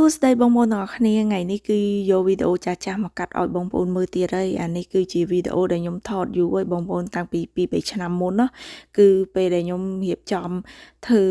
ួស្តីបងប្អូនទាំងអស់គ្នាថ្ងៃនេះគឺយកវីដេអូចាស់ចាស់មកកាត់ឲ្យបងប្អូនមើលទៀតហើយអានេះគឺជាវីដេអូដែលខ្ញុំថតយូរហើយបងប្អូនតាំងពី2 3ឆ្នាំមុនណាគឺពេលដែលខ្ញុំរៀបចំធ្វើ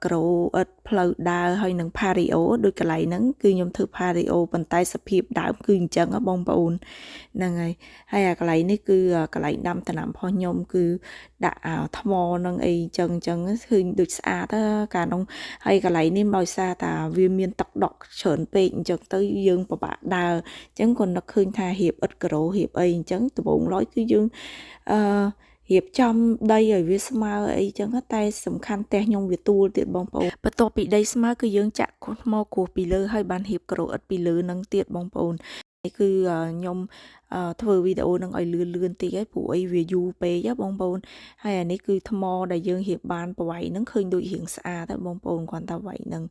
ការ៉ូឥដ្ឋផ្លូវដើរហើយនឹង patio ដូចកន្លែងហ្នឹងគឺខ្ញុំធ្វើ patio ប៉ុន្តែសភាពដើមគឺអញ្ចឹងហ៎បងប្អូនហ្នឹងហើយហើយអាកន្លែងនេះគឺកន្លែងដាំដំណាំរបស់ខ្ញុំគឺដាក់អាថ្មនឹងអីអញ្ចឹងអញ្ចឹងឃើញដូចស្អាតកាលនោះហើយកន្លែងនេះដោយសារតាវាមានទឹកដក់ច្រើនពេកអញ្ចឹងទៅយើងពិបាកដើរអញ្ចឹងគាត់នឹកឃើញថារៀបឥដ្ឋការ៉ូរៀបអីអញ្ចឹងដំបូងឡើយគឺយើងអឺរៀបចំដីឲ្យវាស្មើអីចឹងតែសំខាន់ផ្ទះខ្ញុំវាទួលទៀតបងប្អូនបន្ទាប់ពីដីស្មើគឺយើងចាក់ថ្មគ្រួសពីលើហើយបានរៀបការ៉ូឥដ្ឋពីលើនឹងទៀតបងប្អូននេះគឺខ្ញុំធ្វើវីដេអូនឹងឲ្យលឿនលឿនតិចហើយព្រោះអីវាយូរពេកហ៎បងប្អូនហើយអានេះគឺថ្មដែលយើងរៀបបានប្រវែងហ្នឹងឃើញដូចរៀងស្អាតហើយបងប្អូនគ្រាន់តែវែងហ្នឹង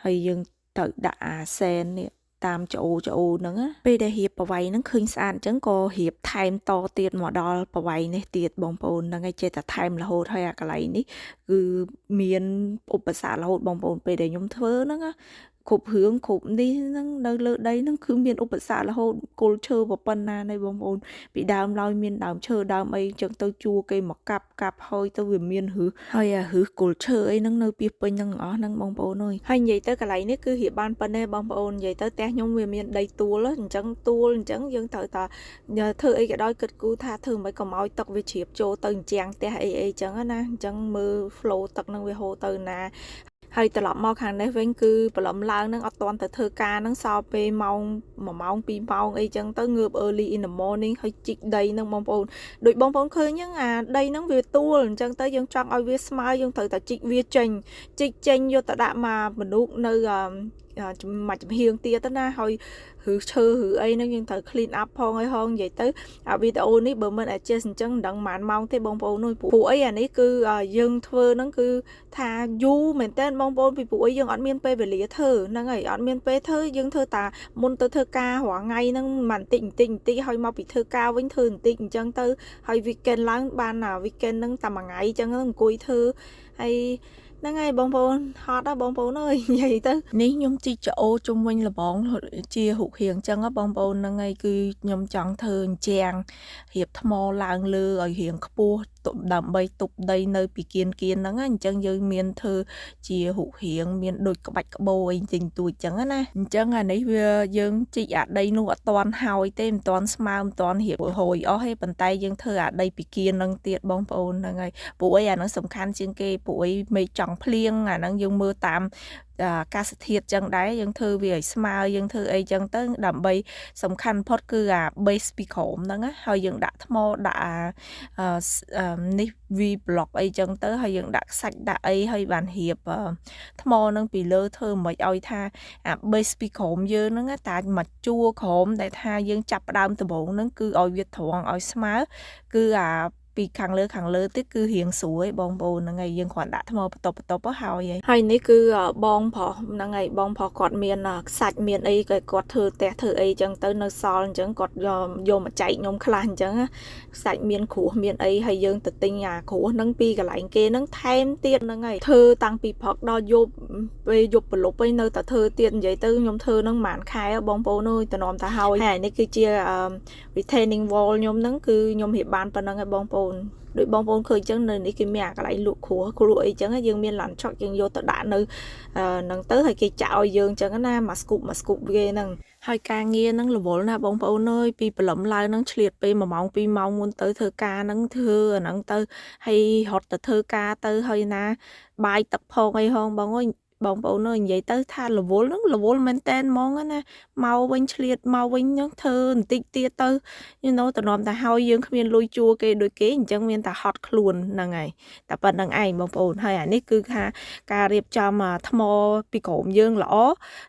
ហើយយើងត្រូវដាក់អាសែននេះតាមច្អូច្អូហ្នឹងពេលដែលរៀបប្រវែងហ្នឹងឃើញស្អាតអញ្ចឹងក៏រៀបថែមតទៀតមកដល់ប្រវែងនេះទៀតបងប្អូនហ្នឹងឯងចេះតែថែមរហូតហើយអាកន្លែងនេះគឺមានឧបសគ្គរហូតបងប្អូនពេលដែលខ្ញុំធ្វើហ្នឹងគ្រប់រឿងគ្រប់នេះហ្នឹងនៅលើដីហ្នឹងគឺមានឧបសគ្គរហូតគល់ឈើប៉ុណ្ណានៃបងប្អូនពីដើមឡើយមានដើមឈើដើមអីអញ្ចឹងទៅជួគេមកកាប់កាប់ហើយទៅវាមានរឹសហើយអារឹសគល់ឈើអីហ្នឹងនៅពីពេញហ្នឹងអស់ហ្នឹងបងប្អូនអើយហើយនិយាយទៅកន្លែងនេះគឺរៀបបានប៉ុណ្ណេះបងប្អូននិយាយទៅផ្ទះខ្ញុំវាមានដីទួលអញ្ចឹងទួលអញ្ចឹងយើងត្រូវតាធ្វើអីក៏ដោយគិតគូរថាធ្វើមិនកុំឲ្យទឹកវាជ្រាបចូលទៅអញ្ចាំងផ្ទះអីអីចឹងណាអញ្ចឹងមើល flow ទឹកហ្នឹងវាហូរទៅណាហើយត្រឡប់មកខាងនេះវិញគឺព្រលឹមឡើងនឹងអត់ទាន់ទៅធ្វើការនឹងសល់ពេលម៉ោង1ម៉ោង2ម៉ោងអីចឹងទៅងើប early in the morning ហើយជីកដីនឹងបងប្អូនដូចបងប្អូនឃើញហ្នឹងអាដីហ្នឹងវាទួលអញ្ចឹងទៅយើងចង់ឲ្យវាស្មើយើងត្រូវតែជីកវាចេញជីកចេញយកទៅដាក់មកមនុស្សនៅមួយចំហៀងទៀតទៅណាហើយឬឈើឬអីហ្នឹងយើងត្រូវ clean up ផងអីហងនិយាយទៅអាវីដេអូនេះបើមិន adjust អញ្ចឹងមិនដឹងប៉ុន្មានម៉ោងទេបងប្អូននោះព្រោះអីអានេះគឺយើងធ្វើហ្នឹងគឺថាយូរមែនតើបងប្អូនពីព្រោះអីយើងអត់មានពេលវេលាធ្វើហ្នឹងហើយអត់មានពេលធ្វើយើងធ្វើតាមុនទៅធ្វើការរាល់ថ្ងៃហ្នឹងបន្តិចបន្តិចបន្តិចហើយមកពីធ្វើការវិញធ្វើបន្តិចអញ្ចឹងទៅហើយ weekend ឡើងបាន weekend ហ្នឹងតែមួយថ្ងៃអញ្ចឹងអង្គុយធ្វើហើយហ្នឹងហើយបងប្អូនហត់ណាបងប្អូនអើយនិយាយទៅនេះខ្ញុំជីកចអូជុំវិញលបងជារូបរាងអញ្ចឹងបងប្អូនហ្នឹងហើយគឺខ្ញុំចង់ធ្វើអញ្ចាំងរៀបថ្មឡើងលើឲ្យរាងខ្ពស់ដើម្បីទប់ដីនៅពីគៀនគៀនហ្នឹងអញ្ចឹងយើងមានធ្វើជារូបរាងមានដូចក្បាច់ក្បូរអីចេញទួចអញ្ចឹងណាអញ្ចឹងអានេះវាយើងជីកអាដីនោះអត់ទាន់ហើយទេមិនទាន់ស្មើមិនទាន់រៀបរយអស់ទេប៉ុន្តែយើងធ្វើអាដីពីគៀនហ្នឹងទៀតបងប្អូនហ្នឹងហើយព្រោះអីអាហ្នឹងសំខាន់ជាងគេព្រោះអីមេឃចង់ភ្លៀងអាហ្នឹងយើងមើលតាមអាកាសធាតុចឹងដែរយើងធ្វើវាឲ្យស្មើយើងធ្វើអីចឹងទៅដើម្បីសំខាន់ផុតគឺអា base ពីក្រោមហ្នឹងណាហើយយើងដាក់ថ្មដាក់អានេះ V block អីចឹងទៅហើយយើងដាក់ខ្សាច់ដាក់អីហើយបានរៀបថ្មហ្នឹងពីលើធ្វើមិនឲ្យថាអា base ពីក្រោមយើងហ្នឹងតាមកជួរក្រោមដែលថាយើងចាប់ផ្ដើមដំបូងហ្នឹងគឺឲ្យវាត្រង់ឲ្យស្មើគឺអាពីខាងលើខាងលើទៀតគឺរៀងស្រួយបងប្អូនហ្នឹងហើយយើងគ្រាន់ដាក់ថ្មបន្ទប់បន្ទប់ហើយហើយនេះគឺបងប្រុសហ្នឹងហើយបងប្រុសគាត់មានខ្សាច់មានអីក៏គាត់ធ្វើផ្ទះធ្វើអីចឹងទៅនៅសល់អញ្ចឹងគាត់យកយកមកចែកខ្ញុំខ្លះអញ្ចឹងខ្សាច់មានគ្រោះមានអីហើយយើងទៅទិញអាគ្រោះហ្នឹងពីកន្លែងគេហ្នឹងថែមទៀតហ្នឹងហើយធ្វើតាំងពីព្រឹកដល់យប់ពេលយប់ប្រលប់ឯនៅតែធ្វើទៀតនិយាយទៅខ្ញុំធ្វើហ្នឹងប្រហែលខែបងប្អូនអើយតំណតែហើយហើយនេះគឺជា retaining wall ខ្ញុំហ្នឹងគឺខ្ញុំរៀបបានប៉ុណ្្នឹងឯងបងប្អូនដូចបងប្អូនឃើញអញ្ចឹងនៅនេះគេមានអាកន្លែងលក់គ្រួគ្រួអីចឹងយើងមានឡានឆុកយើងយកទៅដាក់នៅហ្នឹងទៅហើយគេចាក់ឲ្យយើងអញ្ចឹងណាមួយ scoop មួយ scoop គេហ្នឹងហើយការងារហ្នឹងរវល់ណាស់បងប្អូនអើយពីព្រលឹមឡើងហ្នឹងឆ្លៀតពេល1ម៉ោង2ម៉ោងមុនទៅធ្វើការហ្នឹងធ្វើអាហ្នឹងទៅហើយរត់ទៅធ្វើការទៅហើយណាបាយទឹកផងអីហងបងអើយបងប្អូនអើយនិយាយទៅថារវល់ហ្នឹងរវល់មែនតែនហ្មងណាមកវិញឆ្លៀតមកវិញហ្នឹងធ្វើបន្តិចទៀតទៅ តំណតែហើយយើងគ្មានលុយជួគេដូចគេអញ្ចឹងមានតែហត់ខ្លួនហ្នឹងហើយតែប៉ុណ្្នឹងឯងបងប្អូនហើយអានេះគឺថាការរៀបចំថ្មពីក្រោមយើងល្អ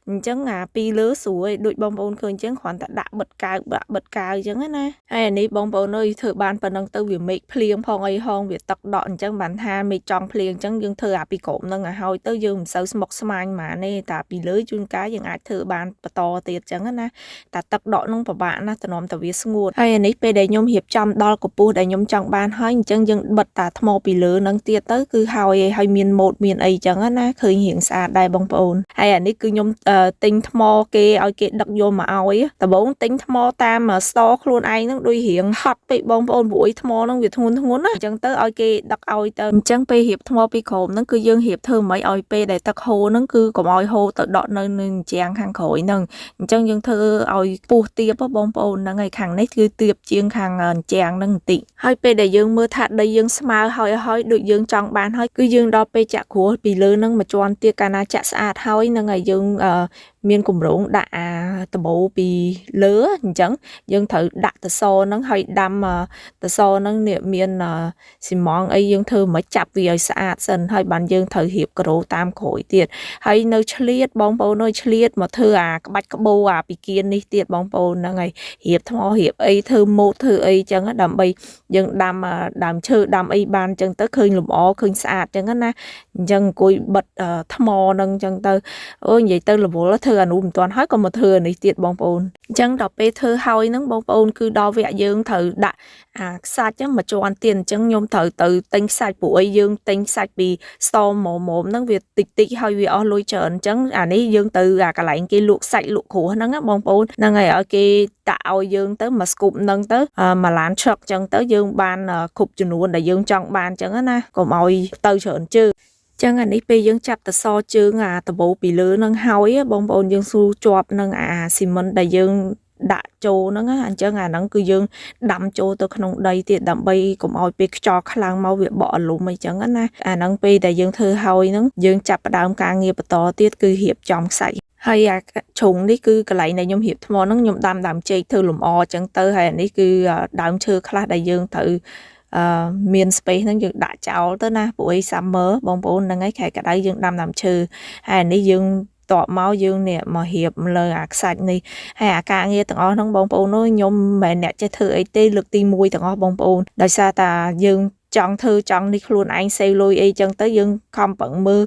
អញ្ចឹងអាពីលើស្រួលដូចបងប្អូនឃើញអញ្ចឹងគ្រាន់តែដាក់បិទកាវដាក់បិទកាវអញ្ចឹងណាហើយអានេះបងប្អូនអើយធ្វើបានប៉ុណ្្នឹងទៅវាមេឃភ្លៀងផងអីហងវាទឹកដក់អញ្ចឹងបានថាមេឃចង់ភ្លៀងអញ្ចឹងយើងធ្វើអាពីក្រោមហ្នឹងឲ្យហើយទៅយើងមិនសូវស្ ស្មុគស្មាញហ្មងទេតែពីលើជួនកាលយើងអាចធ្វើបានបន្តទៀតចឹងណាតែទឹកដក់នឹងពិបាកណាស់ទ្រាំតែវាស្ងួតហើយអានេះពេលដែលខ្ញុំរៀបចំដល់កម្ពស់ដែលខ្ញុំចង់បានហើយអញ្ចឹងយើងបិទតាថ្មពីលើនឹងទៀតទៅគឺហើយហើយមានម៉ូតមានអីចឹងណាឃើញរៀងស្អាតដែរបងប្អូនហើយអានេះគឺខ្ញុំទិញថ្មគេឲ្យគេដឹកយកមកឲ្យដំបូងទិញថ្មតាម store ខ្លួនឯងហ្នឹងដូចរៀងហត់ពេកបងប្អូនព្រោះអីថ្មហ្នឹងវាធ្ងន់ធ្ងរណាអញ្ចឹងទៅឲ្យគេដឹកឲ្យទៅអញ្ចឹងពេលរៀបថ្មពីក្រោមហ្នឹងគឺយើងរៀបធ្វើម៉េចឲ្យពេលដែលទឹកហូរហ្នឹងគឺកុំឲ្យហូរទៅដក់នៅនឹងជញ្ជាំងខាងក្រោយហ្នឹងអញ្ចឹងយើងធ្វើឲ្យខ្ពស់ទាបបងប្អូនហ្នឹងហើយខាងនេះគឺទាបជាងខាងជញ្ជាំងហ្នឹងបន្តិចហើយពេលដែលយើងមើលថាដីយើងស្មើហើយហើយដូចយើងចង់បានហើយគឺយើងដល់ពេលចាក់គ្រួសពីលើហ្នឹងមួយជាន់ទៀតកាលណាចាក់ស្អាតហើយហ្នឹងហើយយើងមានគម្រោងដាក់អាដបូពីលើអញ្ចឹងយើងត្រូវដាក់តសហ្នឹងហើយដាំតសហ្នឹងនេះមានស៊ីម៉ងអីយើងធ្វើមិនចាប់វាឲ្យស្អាតសិនហើយបានយើងត្រូវរៀបការ៉ូតាមក្រោយទៀតហើយនៅឆ្លៀតបងប្អូនអើយឆ្លៀតមកធ្វើអាក្បាច់ក្បូរអាពីគៀននេះទៀតបងប្អូនហ្នឹងហើយរៀបថ្មរៀបអីធ្វើម៉ូតធ្វើអីចឹងដើម្បីយើងដាំដើមឈើដាំអីបានចឹងទៅឃើញលម្អឃើញស្អាតចឹងណាអញ្ចឹងអង្គុយបិទថ្មហ្នឹងចឹងទៅអូនិយាយទៅរវល់ធ្វើអានោះមិនទាន់ហើយក៏មកធ្វើអានេះទៀតបងប្អូនអញ្ចឹងដល់ពេលធ្វើហើយហ្នឹងបងប្អូនគឺដល់វគ្គយើងត្រូវដាក់អាខ្សាច់ហ្នឹងមួយជាន់ទៀតអញ្ចឹងខ្ញុំត្រូវទៅទិញខ្សាច់ព្រោះអីយើងទិញខ្សាច់ពី store មុំមុំហ្នឹងវាតិចតិចហើយវាអស់លុយច្រើនអញ្ចឹងអានេះយើងទៅអាកន្លែងគេលក់សាច់លក់គ្រួសហ្នឹងណាបងប្អូនហ្នឹងហើយឲ្យគេដាក់ឲ្យយើងទៅមួយ scoop ហ្នឹងទៅមួយឡាន truck អញ្ចឹងទៅយើងបានគ្រប់ចំនួនដែលយើងចង់បានអញ្ចឹងណាកុំឲ្យទៅច្រើនជើងចឹងអានេះពេលយើងចាប់តសជើងអាដបូពីលើនឹងហើយបងប្អូនយើងស៊ូជាប់នឹងអាស៊ីមិនដែលយើងដាក់ចូលហ្នឹងអញ្ចឹងអាហ្នឹងគឺយើងដាំចូលទៅក្នុងដីទៀតដើម្បីកុំឲ្យពេលខ្យល់ខ្លាំងមកវាបក់អាលុំអីចឹងណាអាហ្នឹងពេលដែលយើងធ្វើហើយហ្នឹងយើងចាប់ផ្ដើមការងារបន្តទៀតគឺរៀបចំខ្សាច់ហើយអាជ្រុងនេះគឺកន្លែងដែលខ្ញុំរៀបថ្មហ្នឹងខ្ញុំដាំដើមចេកធ្វើលម្អចឹងទៅហើយអានេះគឺដើមឈើខ្លះដែលយើងត្រូវអឺមាន space ហ្នឹងយើងដាក់ចោលទៅណាព្រោះអី summer បងប្អូនហ្នឹងហើយខែក្តៅយើងដាំដើមឈើហើយអានេះយើងតបមកយើងនេះមករៀបលើអាខ្សាច់នេះហើយអាការងារទាំងអស់ហ្នឹងបងប្អូនអើយខ្ញុំមិនមែនអ្នកចេះធ្វើអីទេលើកទី1ទាំងអស់បងប្អូនដោយសារតាយើងចង់ធ្វើចង់នេះខ្លួនឯងសេវលុយអីចឹងទៅយើងខំប្រឹងមើល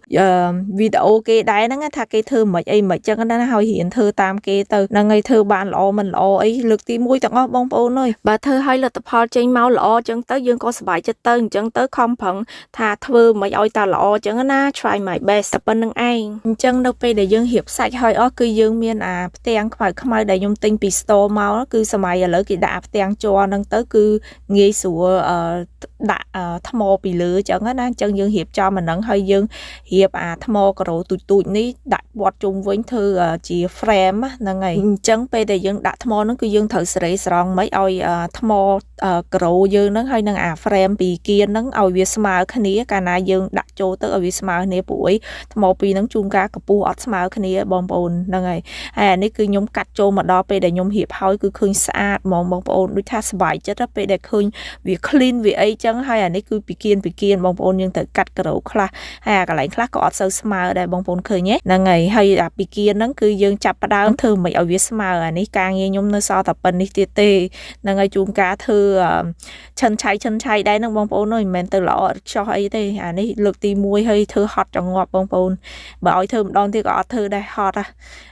វីដេអូគេដែរហ្នឹងថាគេធ្វើមិនអីមិនចឹងណាហើយរៀនធ្វើតាមគេទៅហ្នឹងហើយធ្វើបានល្អមិនល្អអីលើកទី1ទាំងអស់បងប្អូនអើយបើធ្វើឲ្យលទ្ធផលចេញមកល្អចឹងទៅយើងក៏សប្បាយចិត្តទៅអញ្ចឹងទៅខំប្រឹងថាធ្វើមិនឲ្យតាល្អចឹងណា try my best តែប៉ុណ្្នឹងឯងអញ្ចឹងនៅពេលដែលយើងរៀបសាច់ហើយអស់គឺយើងមានអាផ្ទាំងខ្មៅខ្មៅដែលខ្ញុំទិញពី store មកគឺសម័យឥឡូវគេដាក់អាផ្ទាំងជ័រហ្នឹងទៅគឺងាយស្រួលដាក់ថ្មពីលើអញ្ចឹងណាអញ្ចឹងយើងរៀបចំអាហ្នឹងហើយយើងរៀបអាថ្មការ៉ូទូចទូចនេះដាក់វត្តជុំវិញធ្វើជា frame ហ្នឹងហើយអញ្ចឹងពេលដែលយើងដាក់ថ្មហ្នឹងគឺយើងត្រូវសេរីស្រង់មិនឲ្យថ្មការ៉ូយើងហ្នឹងហើយនឹងអា frame ពីគៀនហ្នឹងឲ្យវាស្មើគ្នាកាលណាយើងដាក់ចូលទៅឲ្យវាស្មើគ្នាព្រោះអីថ្មពីរហ្នឹងជួនកាលកម្ពស់អត់ស្មើគ្នាបងប្អូនហ្នឹងហើយហើយអានេះគឺខ្ញុំកាត់ចូលមកដល់ពេលដែលខ្ញុំរៀបហើយគឺឃើញស្អាតហ្មងបងប្អូនដូចថាសប្បាយចិត្តពេលដែលឃើញវា clean វាអីចឹងហើយអានេះគឺពីគៀនពីគៀនបងប្អូនយើងត្រូវកាត់ការ៉ូខ្លះហើយអាកន្លែងខ្លះក៏អត់សូវស្មើដែរបងប្អូនឃើញទេហ្នឹងហើយហើយអាពីគៀនហ្នឹងគឺយើងចាប់ផ្ដើមធ្វើមិនឲ្យវាស្មើអានេះការងារខ្ញុំនៅសល់តែប៉ុណ្្នេះទៀតទេហ្នឹងហើយជួនកាលធ្វើឈិនឆៃឈិនឆៃដែរហ្នឹងបងប្អូនអើយមិនមែនទៅល្អឥតខ្ចោះអីទេអានេះលើកទី1ហើយធ្វើហត់ចងាប់បងប្អូនបើឲ្យធ្វើម្ដងទៀតក៏អត់ធ្វើដែរហត់ហ่ะ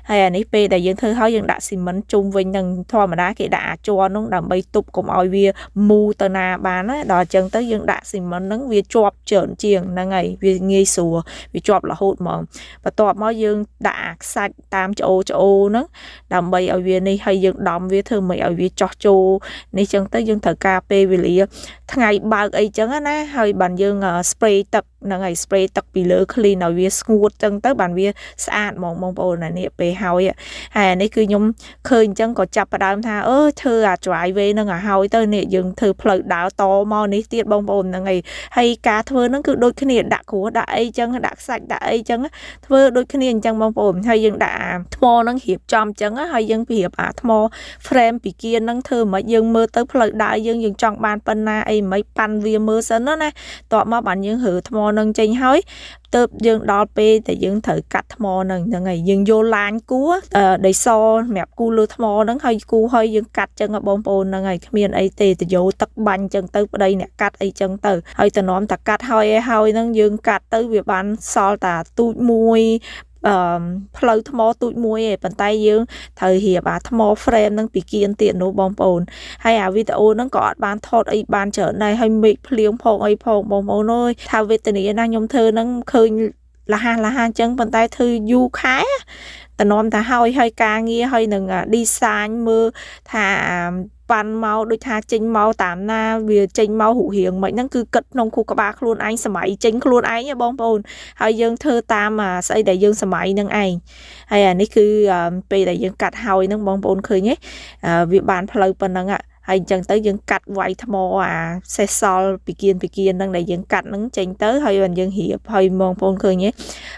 ហើយអានេះពេលដែលយើងធ្វើហើយយើងដាក់ស៊ីមិនជុំវិញនឹងធម្មតាគេដាក់អាជ័រនោះដើម្បីទប់កុំឲ្យវាមូទៅណាបានណាដល់អញ្ចឹងទៅយើងដាក់ស៊ីមិនហ្នឹងវាជាប់ច្រើនជាងហ្នឹងហើយវាងាយស្រួលវាជាប់រហូតហ្មងបន្ទាប់មកយើងដាក់អាខ្សាច់តាមច្អូច្អូហ្នឹងដើម្បីឲ្យវានេះហើយយើងដំវាធ្វើមិនឲ្យវាចោះចូលនេះចឹងទៅយើងត្រូវការពេលវេលាថ្ងៃបើកអីចឹងណាហើយបានយើង spray ទឹកហ្នឹងហើយ spray ទឹកពីលើ clean ឲ្យវាស្ងួតចឹងទៅបានវាស្អាតហ្មងបងប្អូនអានេះពេលហើយហើយអានេះគឺខ្ញុំឃើញអញ្ចឹងក៏ចាប់ផ្ដើមថាអឺធ្វើអា driveway ហ្នឹងឲ្យហើយទៅនេះយើងធ្វើផ្លូវដើរតមកនេះទៀតបងប្អូនហ្នឹងហើយហើយការធ្វើហ្នឹងគឺដូចគ្នាដាក់គ្រួដាក់អីចឹងដាក់ខ្សាច់ដាក់អីចឹងធ្វើដូចគ្នាអញ្ចឹងបងប្អូនហើយយើងដាក់អាថ្មហ្នឹងរៀបចំអញ្ចឹងហើយយើងរៀបអាថ្ម frame ពីគៀនហ្នឹងធ្វើមិនយើងមើលទៅផ្លូវដើរយើងយើងចង់បានប៉ុណ្ណាអីមិនប៉ាន់វាមើលសិនណាតបមកបានយើងរើថ្មហ្នឹងចេញហើយ ទៅយើងដល់ពេលតែយើងត្រូវកាត់ថ្មហ្នឹងហ្នឹងហើយយើងយកឡាញគូដីសសម្រាប់គូលើថ្មហ្នឹងហើយគូហើយយើងកាត់ចឹងបងប្អូនហ្នឹងហើយគ្មានអីទេទៅយកទឹកបាញ់ចឹងទៅប្តីអ្នកកាត់អីចឹងទៅហើយតំណតែកាត់ហើយឲ្យហើយហ្នឹងយើងកាត់ទៅវាបានសល់តាទូចមួយអឺផ្លូវថ្មទូចមួយឯងប៉ុន្តែយើងត្រូវរៀបអាថ្ម frame ហ្នឹងពីគៀនទៀតនោះបងប្អូនហើយអាវីដេអូហ្នឹងក៏អត់បានថតអីបានច្រើនដែរហើយមេឃភ្លៀងផងអីផងបងប្អូនអើយថាវេទនាណាស់ខ្ញុំធ្វើហ្នឹងឃើញលះលះអញ្ចឹងប៉ុន្តែធ្វើយូរខែតំណតែហើយហើយការងារហើយនឹង design មើលថាប៉ាន់មកដូចថាចេញមកតាមណាវាចេញមករូបរាងមិនហ្នឹងគឺគិតក្នុងខួរក្បាលខ្លួនឯងសម័យចេញខ្លួនឯងហ៎បងប្អូនហើយយើងធ្វើតាមស្អីដែលយើងសម័យនឹងឯងហើយអានេះគឺពេលដែលយើងកាត់ហើយហ្នឹងបងប្អូនឃើញទេវាបានផ្លូវប៉ុណ្ណឹងហើយអញ្ចឹងទៅយើងកាត់វាយថ្មអាសេះសល់ពីគៀនពីគៀនហ្នឹងដែលយើងកាត់ហ្នឹងចេញទៅហើយបានយើងរៀបហើយបងប្អូនឃើញទេ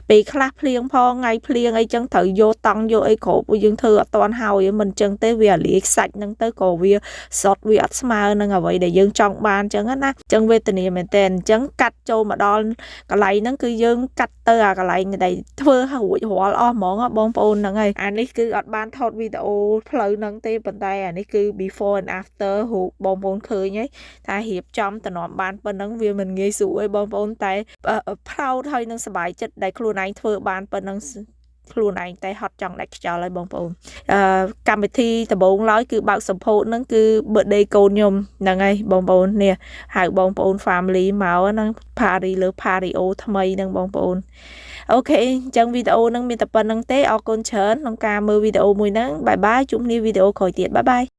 ពេលខ្លះភ្លៀងផងថ្ងៃភ្លៀងអីចឹងត្រូវយកតង់យកអីគ្រប់យើងធ្វើអត់តាន់ហើយមិនអញ្ចឹងទេវាអាលាយខ្សាច់ហ្នឹងទៅក៏វាសតវាអត់ស្មើនឹងអ្វីដែលយើងចង់បានអញ្ចឹងណាអញ្ចឹងវេទនាមែនតើអញ្ចឹងកាត់ចូលមកដល់កន្លែងហ្នឹងគឺយើងកាត់ទៅអាកន្លែងដែលធ្វើរួចរាល់អស់ហ្មងបងប្អូនហ្នឹងហើយអានេះគឺអត់បានថតវីដេអូផ្លូវហ្នឹងទេប៉ុន្តែអានេះគឺ before and after រូបបងប្អូនឃើញហើយថារៀបចំតំណបានប៉ុណ្ណឹងវាមិនងាយស្រួលទេបងប្អូនតែ proud ហើយនឹងសប្បាយចិត្តដែលខ្លួនឯងធ្វើបានប៉ុណ្ណឹងខ្លួនឯងតែហត់ចង់ដាច់ខ្យល់ហើយបងប្អូនអឺកម្មវិធីដំបូងឡើយគឺបើកសម្ពោធហ្នឹងគឺ birthday កូនខ្ញុំហ្នឹងហើយបងប្អូននេះហៅបងប្អូន family មកហ្នឹង party លើ patio ថ្មីហ្នឹងបងប្អូន OK អញ្ចឹងវីដេអូហ្នឹងមានតែប៉ុណ្្នឹងទេអរគុណច្រើនក្នុងការមើលវីដេអូមួយហ្នឹង bye bye ជួបគ្នាវីដេអូក្រោយទៀត bye bye.